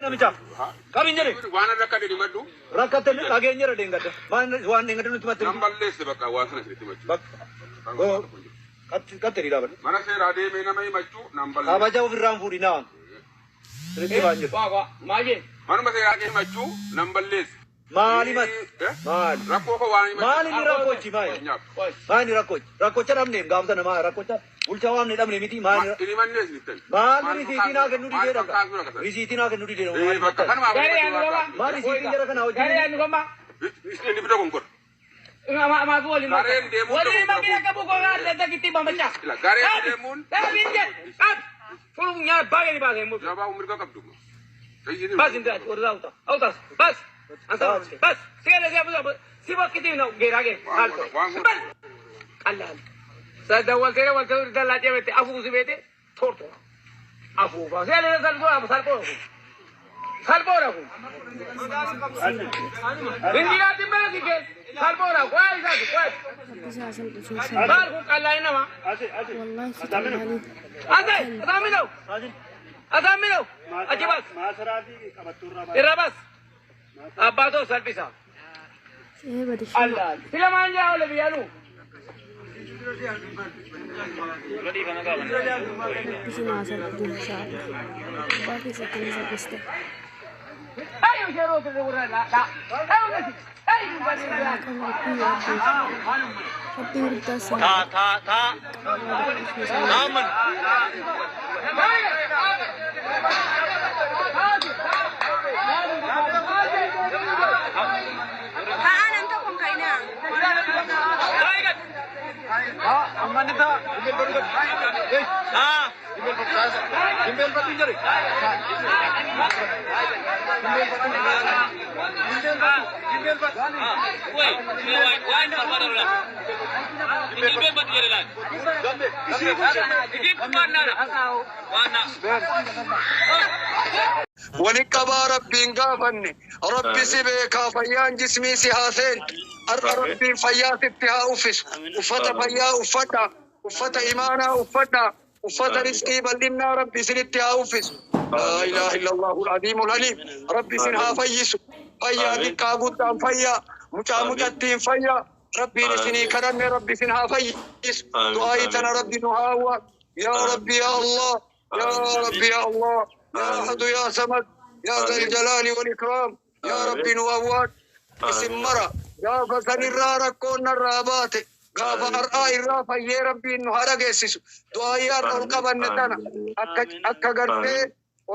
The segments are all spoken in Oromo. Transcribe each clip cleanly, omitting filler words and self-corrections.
Namicha. Qabin jedhe. Waan rakkate himadhu. Rakkatte dhageenyera deengadda. Waan waan deengadda nutti himatte. Nan balleesse bakka waan sana isinitti himachuu. Bakka. Qatte dhiiraa badhe. Mana seeraa deemee nama himachuu nan balleesse. Kabaja ofirraa hin fuudhinaa. Sirriitti waan jiru. Waa waa maal jee? Manuma seeraa deemee himachuu nan balleesse. Maali mati? Maali? Rakkoo koo waan himachuu. Maali inni rakkoochi maali? Maali rakkochi? Rakkocha dhabne gaafa sana maali rakkocha bulchaa waan dhabne miti maali? Inni mannee isinitti. Maali risiitii naa kennuu didee dhaqa? Risiitii naa kennuu didee Eh, bakka kanuma. Garee anu gama. Maali risiitiin jara kanaa Garee wajjin? anu gama. Inni bira gongola. Ma ma wali ma. Gareen deemuun Wali ma tokko kira kabu ko ga le kitti ba macha. Ila gareen deemuun Dhabi je. Ab. Furu nya baage ni baage mu. jabaa mirga qabdu. Bas inda orda uta. Autas. Bas. Ansa. Bas. Sigale se abu si ba kitti no gera ge. Alto. Bas. Allah. Sa da wal tere wal tere dalla je bete afu si bete torto. Afu ba. Sigale sal ko abu sal ko. Sal ko ra ku. Indira timbala ki ke sal ko ra ku ai sa ku. Rabbi si haa salphisu inshaallah. Maal kun qallaan nama. Wallahi si tolaalii. Asai, asaamino. Asaamino. Achi bas. Irra bas. Abbaatoo salphisa. Ee badi shima. Allah. Sila maan jaa ole biyyaanu. Rabbi si haa salphisu inshaallah. Abbaa keessa akkana salphiste. Ayo yeroo ta'e warra la la. Ayo gasi. Ayo gasi. Kan Rabbii yaaddu. Rabbiin guddaa si haa Ta ta ta. Naaman. Haa nam tokko hin ka'inaa. Ammanni ta'a. Dimbeel baduu qabdi. Ah. Dimbeel baduu hin jedhe. Dimbeel baduu. Dimbeel baduu. Dimbeel baduu. Wani qabaa Rabbiin gaafanne, Rabbi si beekaa fayyaan jismii si haa seentu. Har'a Rabbiin fayyaa sitti haa uffisu. Uffata fayyaa uffadha. Uffata imaanaa uffadha. Uffata rizqii bal'innaa Rabbi isinitti haa uffisu. Laa ilaaha illallahu al-aziimul haliim. Rabbi isin haa fayyisu. Fayyaa xiqqaa guddaan fayyaa. Mucaa mucattiin fayyaa. Rabbiin isinii kadhanne Rabbi isin haa fayyisu. Du'aayii tana Rabbi nu haa hawwa. Yaa Rabbi yaa Allah. Yaa Rabbi yaa Allah. يا أحد يا صمد يا ذا الجلال والإكرام يا ربي نووات اسم مرة gaafa sanirraa rakkoon narraa baate gaafa har'aa irraa fayyee rabbiin nu haa dhageessisu du'aayyaa har'a ol qabanne tana akka akka gartee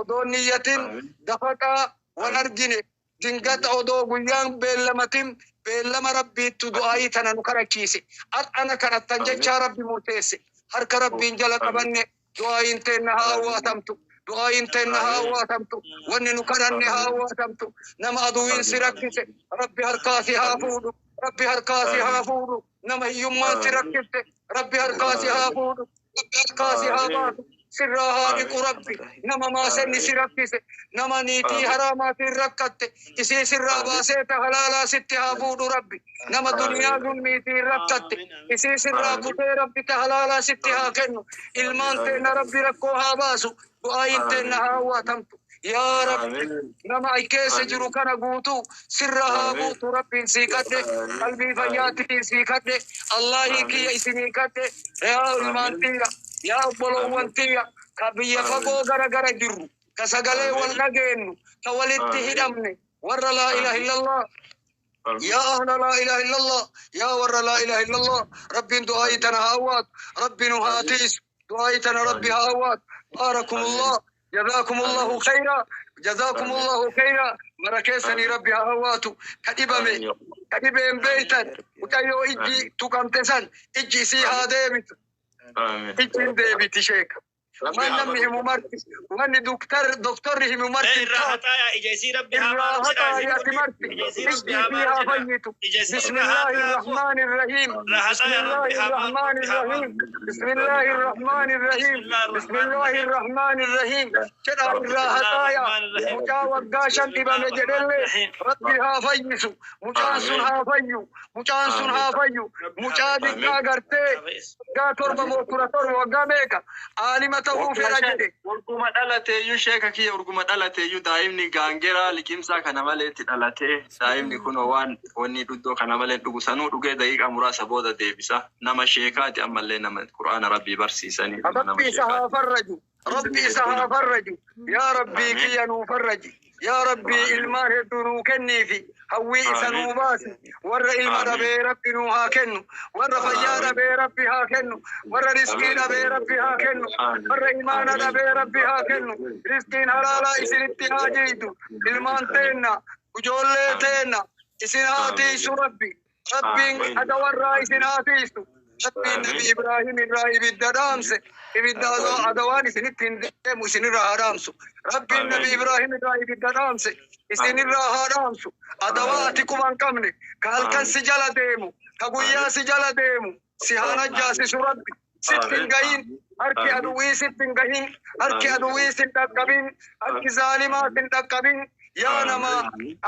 odoo niyyatin dafaqaa wal argine dingata odoo guyyaan beellamatin beellama rabbiittu du'aayii tana nu kadhachiise har'ana kadhattan jechaa rabbi murteesse harka rabbiin jala qabanne du'aayiin teenna haa awwaatamtu du'aayiin teenna haa awwaatamtu wanni nu kadhanne haa awwaatamtu nama aduwwiin si rakkise rabbi harkaa si haa fuudhu rabbi harkaa si haa fuudhu nama hiyyummaan si rakkifte rabbi harkaa si haa fuudhu rabbi harkaa si haa baasu sirraa haa dhiqu rabbi nama maasenni si rakkise nama niitii haraamaatiin rakkatte isii sirraa baasee ta halaalaa sitti haa fuudhu rabbi nama duniyaa zulmiitiin rakkatte isii sirraa butee rabbi ta halaalaa sitti haa kennu ilmaan teenna rabbi rakkoo haa baasu du'aayin teenna haa hawwatamtu yaa rabbi nama ai keessa jiru kana guutuu sirra haa guutu rabbiin sii kadhe qalbii fayyaatiin sii kadhe allaahii kiyya isinii kadhe yaa ilmaan tiyya yaa obboloowwan tiyya ka biyya fagoo gara gara jirru ka sagalee wal dhageennu ka walitti hidhamne warra laa ilaaha illallah يا أهل لا إله إلا الله يا ور لا إله إلا الله ربي دعايتنا هاوات ربي نهاتيس دعايتنا ربي هاوات باركم الله جزاكم الله خيرا جزاكم الله خيرا مركزني ربي هاواتو كدبمي كدبين بيتا وكايو إجي تقامتسن إجي سيها ديبت إجي ديبت شيخ waan namni himu marti wanni doktorri himu marti Irraa haxaayaa ija isii rabbi haa irraa baaru jedhaa haxaayaa ati marti Ija isii ijji rabbi haa isii haa baaru jedhaa. fayyitu Ija isii irraa haa bismillaahi baaru. irrahmaani irrahiim Irraa haxaayaa rabbi bismillaahi haa baaru irrahmaani rabbi haa baaru. irrahiim bismillaahi irrahmaani irrahiim bismillaahi irrahmaani irrahiim jedhaa irraa haxaayaa mucaa waggaa 5 dhibame jedhellee rabbi haa fayyisu mucaan sun haa fayyu mucaan sun haa fayyu mucaa xiqqaa gartee waggaa 7 moo 17 waggaa meeqa aalima Ta'uu fedha jedhe. Urguma dhalateeyyuu sheeka kiyya, urguma dhalateeyyuu daa'imni gaangeraa liqimsaa kana maleetti dhalatee, daa'imni kun waan wanni dhuddoo kana malee dhugu sanuu dhugee daqiiqaa muraasa booda deebisa. Nama sheekaati, ammallee nama quraana rabbii barsiisanii nama Rabbi isa haa sheekaati. farraju. Rabbi isa haa farraju. Yaa Rabbii kiyya nuu farraji. Yaa Rabbii ilmaan hedduu nuu kenniifi hawwii isa nuu baasi. Warra ilma dhabee Rabbi nuu haa kennu. Warra fayyaa dhabee Rabbi haa kennu. Warra riskii dhabee Rabbi haa kennu. Warra imaana dhabee Rabbi haa kennu. Riskiin halaalaa isinitti haa jiitu. Ilmaan teenna, ijoollee teenna isin haa tiisu Rabbi. Rabbiin adawarraa isin haa tiisu. Rabbiin Nabi Ibraahim irraa ibidda dhaamse. Ibidda adawaan isinitti hin deemu isinirraa haa dhaamsu. Rabbiin Nabi Ibraahim irraa ibidda dhaamse isinirraa haa dhaamsu. Adawaa ati quba hin qabne, ka halkan si jala deemu, ka guyyaa si jala deemu, si haa najjaasisu Rabbi. Sitti hin gahin, harki aduwwii sitti hin gahin, harki aduwwii sin dhaqqabin, harki zaalimaa sin dhaqqabin. Yaa nama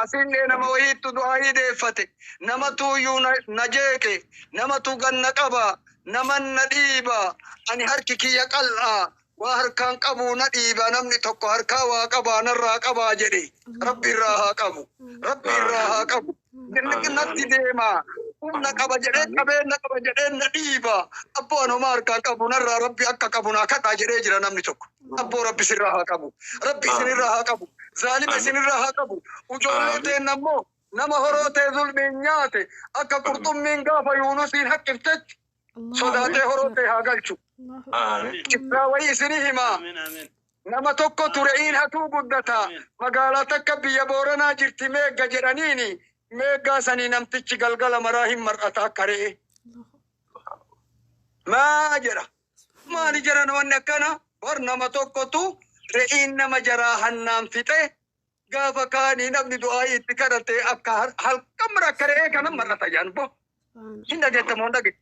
asillee nama wayiittu du'aayii deeffate, namatu iyyuu na jeeqe, namatu ganna qaba, naman na dhiiba, ani harki kiyya qal'aa, waa harkaan qabu na dhiiba, namni tokko harkaa waa qabaa narraa qabaa jedhe. Rabbi irraa haa qabu, Rabbi irraa haa qabu. Natti deema, humna qaba jedhee, qabeenya qaba jedhee na dhiiba, abboo anuma harkaan qabu narraa Rabbi akka qabu naa kadhaa jedhee jira namni tokko. Abboo Rabbi sirraa haa qabu, Rabbi isinirraa haa qabu, zaalima isinirraa haa qabu. Ijoollee teenna immoo nama horoo ta'e zulmiin nyaate akka qurxummiin gaafa Yuunusiin haqqiftetti sodaatee horoo ta'e haa galchu. Qissaa wayii isinii himaa. Nama tokko ture'iin hatuu guddata. Magaalaa takka biyya Booranaa jirti, Meegga jedhaniini. Meeggaa sanii namtichi galgala maraa hin mar'ata akka re'ee. Maa jedha? Maali jedhan wanni akkana? Bar nama tokkotu re'iin nama jaraa hannaan fixe, gaafa kaanii namni du'aayii itti kadhate akka halkan mara akka re'ee kana mar'ata jedhan bo. Hin dhageettamoo hin dhageettu?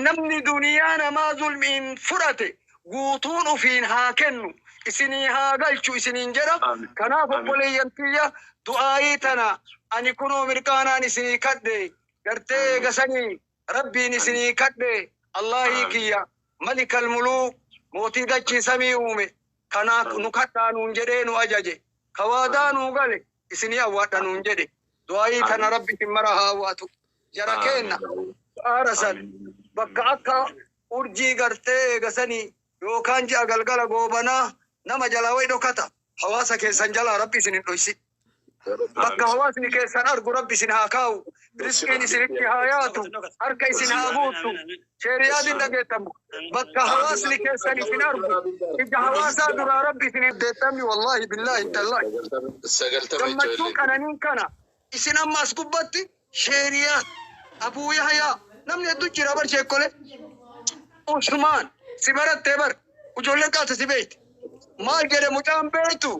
Namni duniyaa namaa zulmiin fudhate guutuun ufiin haa kennu, isinii haa galchu isiniin jedha. Kanaaf obboleeyyan tiyya, du'aayii tana ani kunoo mirqaanaan isinii kadhe, gartee eegasanii Rabbiin isinii kadhe. Allaahii kiyya malikal muluuk, mootii dachii samii uume, kanaaf nu kadhaa nuun jedhee nu ajaje, ka waadaa nuu gale isinii awwaadha nuun jedhe. Du'aayii tana Rabbi isin mara haa awwaatu. Jara keenna aara san bakka akka urjii gartee eegasanii yookaan ji'a galgala goobanaa nama jalaa wayi dhokata. Hawaasa keessan jalaa Rabbi isin hin dhoysin. Bakka hawaasni keessan argu Rabbi isin haa kaa'u. Riskiin isinitti haa yaatu. Harka isin haa guuttu. Sheeriyaadin dhageettamu. Bakka hawaasni keessan isin argu. Ija hawaasaa duraa Rabbi isin hin deettamni, wallaahi billaahi tallaahi. 90 Gammachuu ijoollee. Qananiin kana isin amma as gubbatti Sheeriyaa Abuu Yahyaa namni hedduu jira bar, sheekole Usmaan si barattee bar, ijoolleen qaata si beekti. Maal jedhe mucaan beektu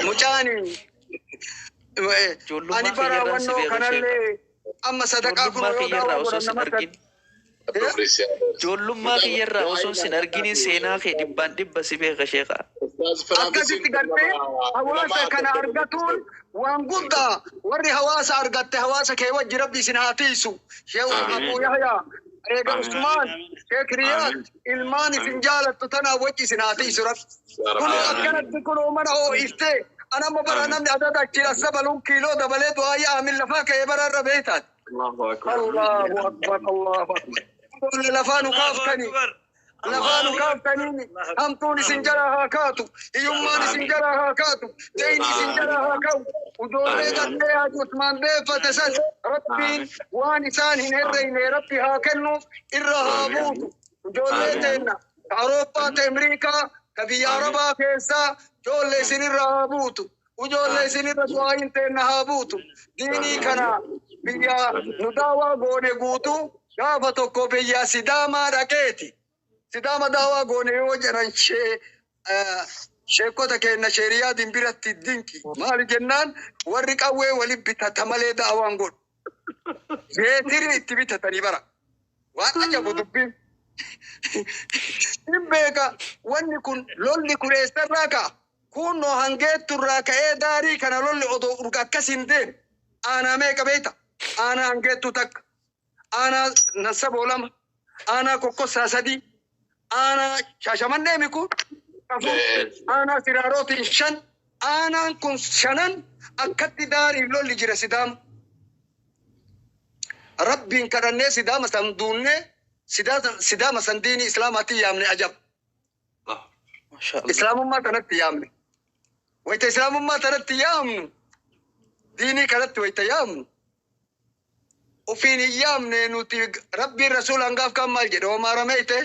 mucaan Ijoollummaa ani bara kiyyarraan si wannoo beeka sheeka. kanallee amma sadaqaa kun Ijoollummaa yoo kiyyarraa daawaa osoo godhan sin nama argin. Ijoollummaa kiyyarraa osoo sin arginiin seenaa kee dhibbaan dhibba si beeka sheeka. Akkasitti gartee hawaasa kana argatuun waan guddaa. Warri hawaasa argatte hawaasa kee wajji Rabbi isin haa tiisu. Sheekh Abuu Yahyaa, eega Usmaan, Sheekh Riyaad, ilmaan isin jaalattu tanaa wajji isin haa tiisu Rabbi. Kunoo akkanatti kunoo mana hoo'iftee an amma bara namni adada achiin as dabaluun kiiloo dabalee du'aa yaamin lafaa ka'ee bara irra beektaati. Allahu akbar. Allahu akbar, Allahu akbar. Ijoollee lafaa nu kaaftanii. Lafaa nu kaaftaniin hamtuun isin jalaa haa kaatu, hiyyummaan isin jalaa haa kaatu, deeyni isin jalaa haa ka'u. Ijoollee gartee Haji Usmaan deeffate san Rabbiin waan isaan hin herreyne Rabbi haa kennuuf, irra haa buutu. Ijoollee teenna ka Awurooppaa, ta Amriikaa, ka biyya Arabaa keessaa ijoollee isinirra haa buutu. Ijoollee isinirra du'aayin teenna haa buutu. Diinii kana biyya nu daawaa goone guutuu gaafa tokko biyya Sidaamaa dhaqeeti. Sidaama daawaa goone yoo jedhan sheekota keenya sheeriyaadin biratti dinqi. Maali jennaan warri qawwee wali bitata malee daawaan godhu. Meetirii itti bitatanii bara. Waan ajabu dubbiin. Hin beeka wanni kun, lolli kun eessarraa ka'a? Kunnoo Hangeetturraa ka'ee daarii kana lolli odoo urga akkas hin deemu. Aanaa meeqa beekta? Aanaa Hangeettuu takka. Aanaa Nassaboo lama. Aanaa Kokkossaa sadii. Aanaa Shaashamannee miku 4, aanaa Siraarootiin 5, aanaan kun shanan akkatti daariin lolli jira Sidaama. Rabbiin kadhannee Sidaama san duunnee Sidaama san diinii Islaamaatti yaamne ajab. Maashaallah. Islaamummaa kanatti yaamne. Wayita Islaamummaa kanatti yaamnu, diinii kanatti wayita yaamnu, ofiin hin yaamne nuti. Rabbiin rasuulaan gaaf kan maal jedhe? Wamaa ramayte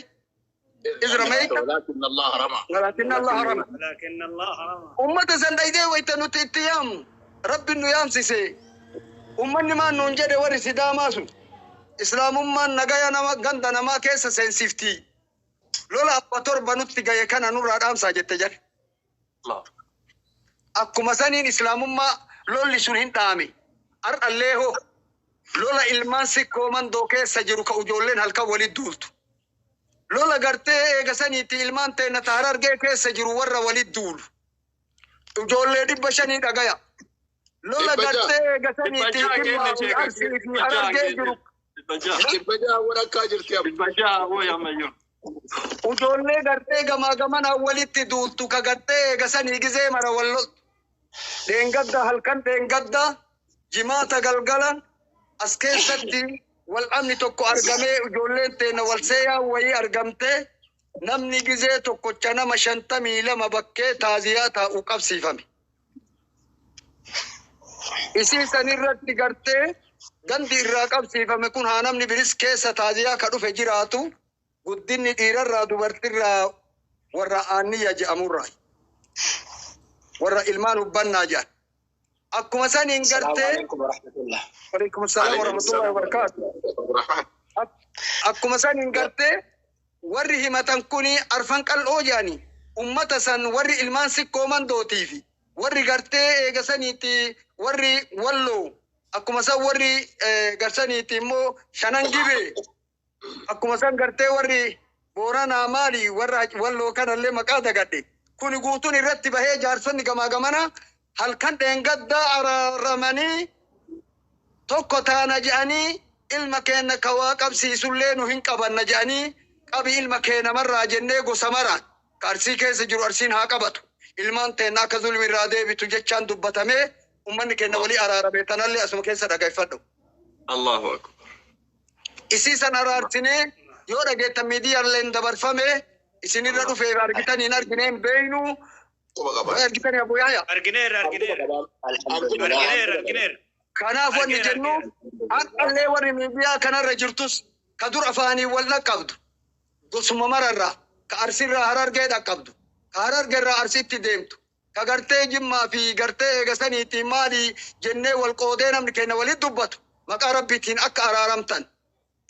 iz ramayta ولكن الله رمى. walaakinna Allaha rama. ولكن الله رمى. Ummata san dhaydee wayita nuti itti yaamnu, Rabbiin nu yaamsise. Ummanni maan nuun jedhe warri Sidaamaa sun? Islaamummaan nagaya nama ganda namaa keessa seensifti. Lola abba 7 nutti gaye kana nurraa dhaamsaa jette jedhe. Akkuma saniin Islaamummaa lolli sun hin dhaame. Har'allee hoo lola ilmaan Sikkoo Mandoo keessa jiru ka ijoolleen halkan walit duultu. Lola gartee eega saniitti ilmaan teenna ta Harargee keessa jiru warra walit duulu. Ijoollee 500 dhagaya. Lola 600. Gartee eega saniitti 600 Jimmaa kenne fi sheeka. Arsii fi 600 Harargee kenne. jiru. 600. 600 walakkaa jirti amma. 600 hoo ammayyuu. Ijoollee gartee gamaa gamanaan walitti duultu ka gartee eega sanii gizee mara wal loltu. Dheengadda halkan dheengadda jimaata galgala as keessatti wal dhabni tokko argamee, ijoolleen teenna wal seeyaa wayii argamtee, namni gizee tokkocha nama 52 bakkee taaziyaa taa'u qabsiifame. Isii san irratti gartee gandi irraa qabsiifame kun haa namni biris keessa taaziyaa ka dhufe jiraatu, guddinni dhiirarraa dubartirraa warra Aanniyya jedhamurraa warra ilmaan hubbannaa jedhan. Akkuma saniin gartee. عليكم ورحمة الله. Alaikum salaam wa rahmatullahi wa barakaatu. Akkuma saniin gartee warri himatan kuni Arfan Qal'oo jedhani ummata san, warri ilmaan Sikkoo Mandootii fi warri gartee eega saniitti warri Walloo, akkuma san warri garsaniitti immoo Shanan Gibee, akkuma san gartee warri Booranaa maali, warra Walloo kanallee maqaa dagadhe kuni guutuun irratti bahee, jaarsonni gamaa gamana halkan dheengaddaa araaramanii tokko taana je'anii, ilma keenya ka waa qabsiisullee nu hin qabanna je'anii, qabi ilma kee namarraa jennee gosa maraan ka Arsii keessa jiru Arsiin haa qabatu, ilmaan teenna akka zulmi irraa deebitu jechaan dubbatamee, ummanni keenya walii araarame. Tanallee asuma keessa dhaggeeffadhu. Allahu akbar. Isii san araarsinee yoo dhageettan miidiyaaleen dabarfame isinirra dhufee argitan hin argine hin beeynu. Quba qaba. Argitanii Abu Yahya? Argineerra, argineerra. Argineerra. Argineerra, argineerra. Kanaaf wanni Argeera, jennu, har'allee warri miidiyaa kanarra jirtus ka dur afaanii wal dhaqqabdu gosuma mararraa, ka Arsiirraa Harargee dhaqqabdu, ka Harargeerraa Arsiitti deemtu, ka gartee Jimmaa fi gartee eegasaniitti maali jennee wal qoodee namni keenya walitti dubbatu, maqaa Rabbiitiin akka araaramtan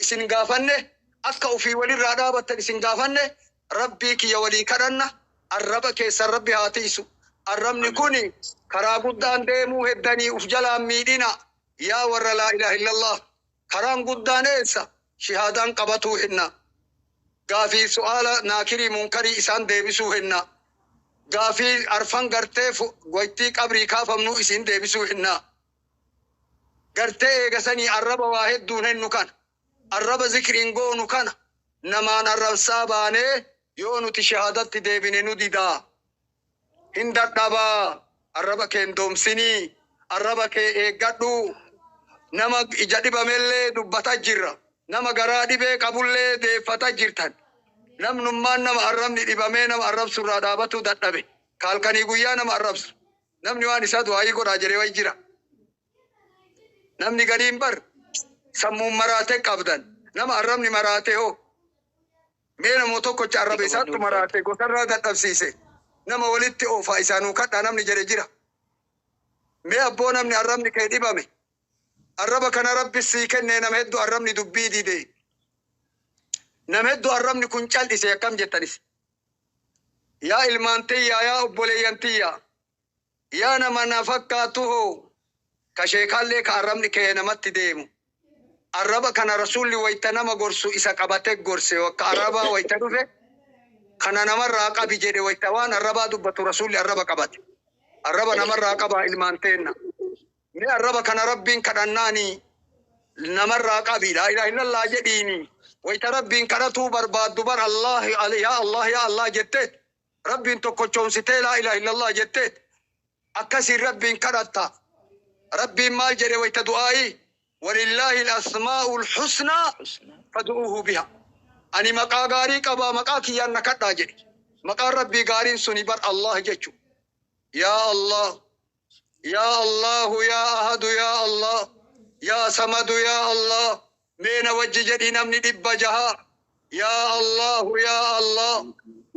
isin gaafanne, akka ofii walirraa dhaabattan isin gaafanne. Rabbii kiyya walii kadhanna. Arraba keessan Rabbi haa tiisu. Arrabni kuni karaa guddaan deemuu heddanii uf jalaan miidhina. Yaa warra laa ilaaha illallah, karaan guddaan eessa? Shahaadaan qabatuu henna, gaafii su'aala naakirii munkarii isaan deebisuu henna, gaafii arfan gartee waytii qabrii kaafamnuu isin deebisuu henna. Gartee eegasanii arraba waa hedduun hennu kana, arraba zikriin goonu kana namaan arrabsaa baanee yoo nuti shahaadatti deebine nu didaa hin dadhabaa. Arraba kee hin doomsinii, arraba kee eeggadhu. Nama ija dhibamellee dubbata jirra, nama garaa dhibee qabullee deeffata jirtan. Namnummaan nama arrabni dhibamee nama arrabsurraa dhaabatuu dadhabe, kaalkanii guyyaa nama arrabsu, namni waan isaa du'aayii godhaa jedhee wayi jira. Namni gadiin bar sammuun maraatee qabdan, nama arrabni maraate hoo, mee namoo tokkocha arraba isaattu maraate gosarraa dadhabsiise, nama walitti oofa isaanuu kadhaa namni jedhe jira. Mee abboo, namni arrabni kee dhibame, arraba kana Rabbi sii kennee, nama hedduu arrabni dubbii dide, nama hedduu arrabni kun cal'ise, akkam jettanis? Yaa ilmaan tiyyaa, yaa obboleeyyan tiyyaa, yaa nama na fakkaatu hoo, ka sheekallee ka arrabni kee namatti deemu, arraba kana rasuulli wayta nama gorsu isa qabate gorse. Wakka arrabaa wayta dhufe kana namarraa qabi jedhe. Wayta waan arrabaa dubbatu rasuulli arraba qabate. Arraba namarraa qabaa, ilmaan teenna. Mee arraba kana Rabbiin kadhannaanii Namarraa qabi, laa ilaaha illallah jedhiini. Wayta Rabbiin kadhatuu barbaaddu bar Allah yaa Allah yaa Allah jetteet Rabbiin tokkochoomsitee laa ilaaha illallah jetteet akkasiin Rabbiin kadhatta. Rabbiin maal jedhe wayta du'aa'ii? Walillaahi al-asmaa'ul husnaa fad'uuhu biha. Ani maqaa gaarii qabaa maqaa kiyyaan na kadhaa jedhe. Maqaan Rabbii gaariin suni bar Allah jechu. Yaa Allah Yaa Allahu yaa Ahadu yaa Allah yaa Samadu yaa Allah mee na wajji jedhi namni 600 yaa Allahu yaa Allah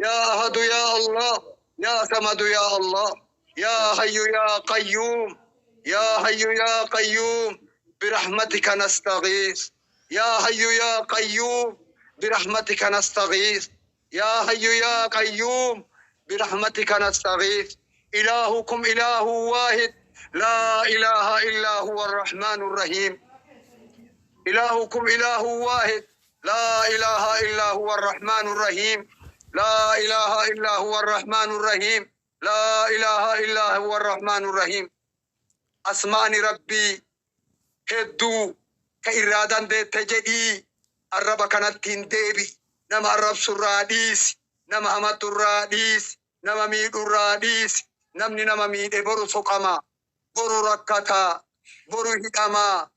yaa Ahadu yaa Allah yaa Samadu yaa Allah yaa Hayyu yaa Qayyuum yaa Hayyu yaa Qayyuum birahmatika nastaghiis yaa Hayyu yaa Qayyuum birahmatika nastaghiis Yaa Hayyu yaa Qayyuum birahmatika nastaghiith Ilaahukum ilaahun waahid laa ilaaha illaa huwa arrahmaanu arrahiim Ilaahukum ilaahun waahid laa ilaaha illaa huwa arrahmaanu arrahiim laa ilaaha illaa huwa arrahmaanu arrahiim laa ilaaha illaa huwa arrahmaanu arrahiim Asmaani Rabbii hedduu ka irraa dandeette jedhii arraba kanattiin deebi'i. Nama arrabsurraa dhiisi. Nama hamaturraa dhiisi. Nama miidhurraa dhiisi. Namni nama miidhe boru soqama. Boru rakkata. Boru hidhama.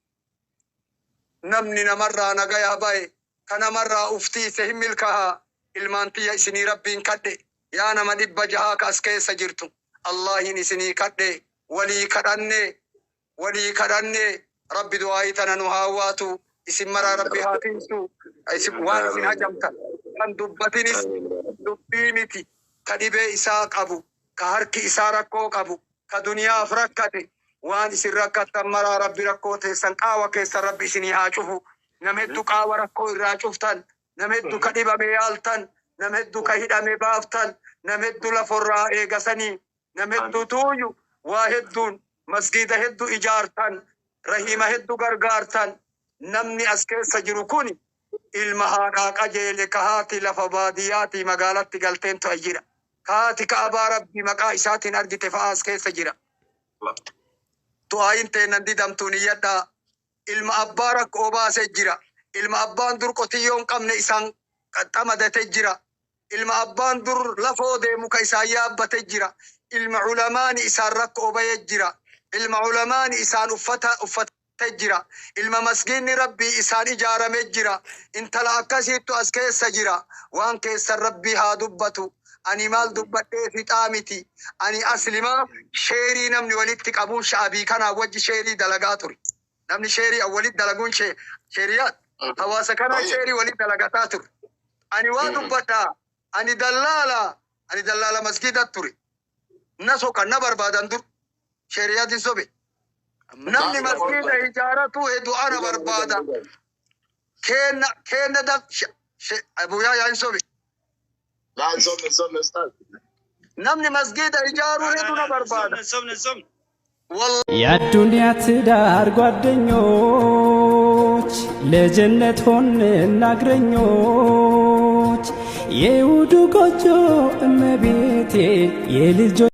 Namni namarraa nagaya baye, ka namarraa uf tiiyse hin milkaha. Ilmaan tiyya isinii Rabbiin kadhe. Yaa nama 600 ka as keessa jirtu. Allaahiin isinii kadhe. Walii kadhanne. Walii kadhanne. Rabbi du'aa'ii tana nu haa awwaatu. Isin maraa Rabbi haa tiiysu. Isin waan isin hajamtan kan dubbatinis dubbii miti. Ka dhibee isaa qabu, ka harki isaa rakkoo qabu, ka duniyaaf rakkate, waan isin rakkattan maraa Rabbi rakkoo teessan qaawa keessan Rabbi isinii haa cufu. Nam heddu qaawa rakkoo irraa cuftan, nam heddu ka dhibame yaaltan, nam heddu ka hidhame baaftan, nam heddu laforraa eegasanii, nam hedduu tuuyyu waa hedduun masgiida heddu ijaartan, rahiima heddu gargaartan. Namni as keessa jiru kuni ilma haadhaa qajeele ka haati lafa baadiyyaatii magaalatti galteentu as jira. Ka haati ka'abaa Rabbii maqaa isaatiin argite fa'a as keessa jira. Du'aayin teenna hin didamtuu niyyadhaa. Ilma abbaa rakko'oo baase jira. Ilma abbaan dur qotiyyoo hin qabne isaan xamadate jira. Ilma abbaan dur lafoo deemu ka isaan yaabbate jira. Ilma ulamaani isaan rakko'o baye jira. Ilma ulamaani isaan uffata uffate jira. Ilma masgiinni Rabbii isaan ijaarame jira. Intala akkasiittu as keessa jira. Waan keessan Rabbii haa dubbatu. Ani maal dubbadhee fixaa miti. Ani aslima sheerii namni walitti qabuun sha'abii kanaa wajji sheerii dalagaa ture. Namni sheerii walitti dalaguun sheeriyaat. Hawaasa kanaa sheerii walitti dalagataa ture. Ani waa dubbadha. Ani dallaala. Ani dallaala masgiida ture. Na soqan na barbaadan dur. Sheeriyaatiin sobe. Namni masgiida ijaaratu hedu ana barbaada. Keenna keenna da Abu Yahya hin sobe. Laa hin sobne hin sobne ustaaz. Namni masgiida ijaaruu hedu na barbaada. Sobne sobne sobne. የአዱንያ ትዳር ጓደኞች ለጀነት ሆንና እግረኞች የውዱ ጎጆ እመቤቴ የልጆ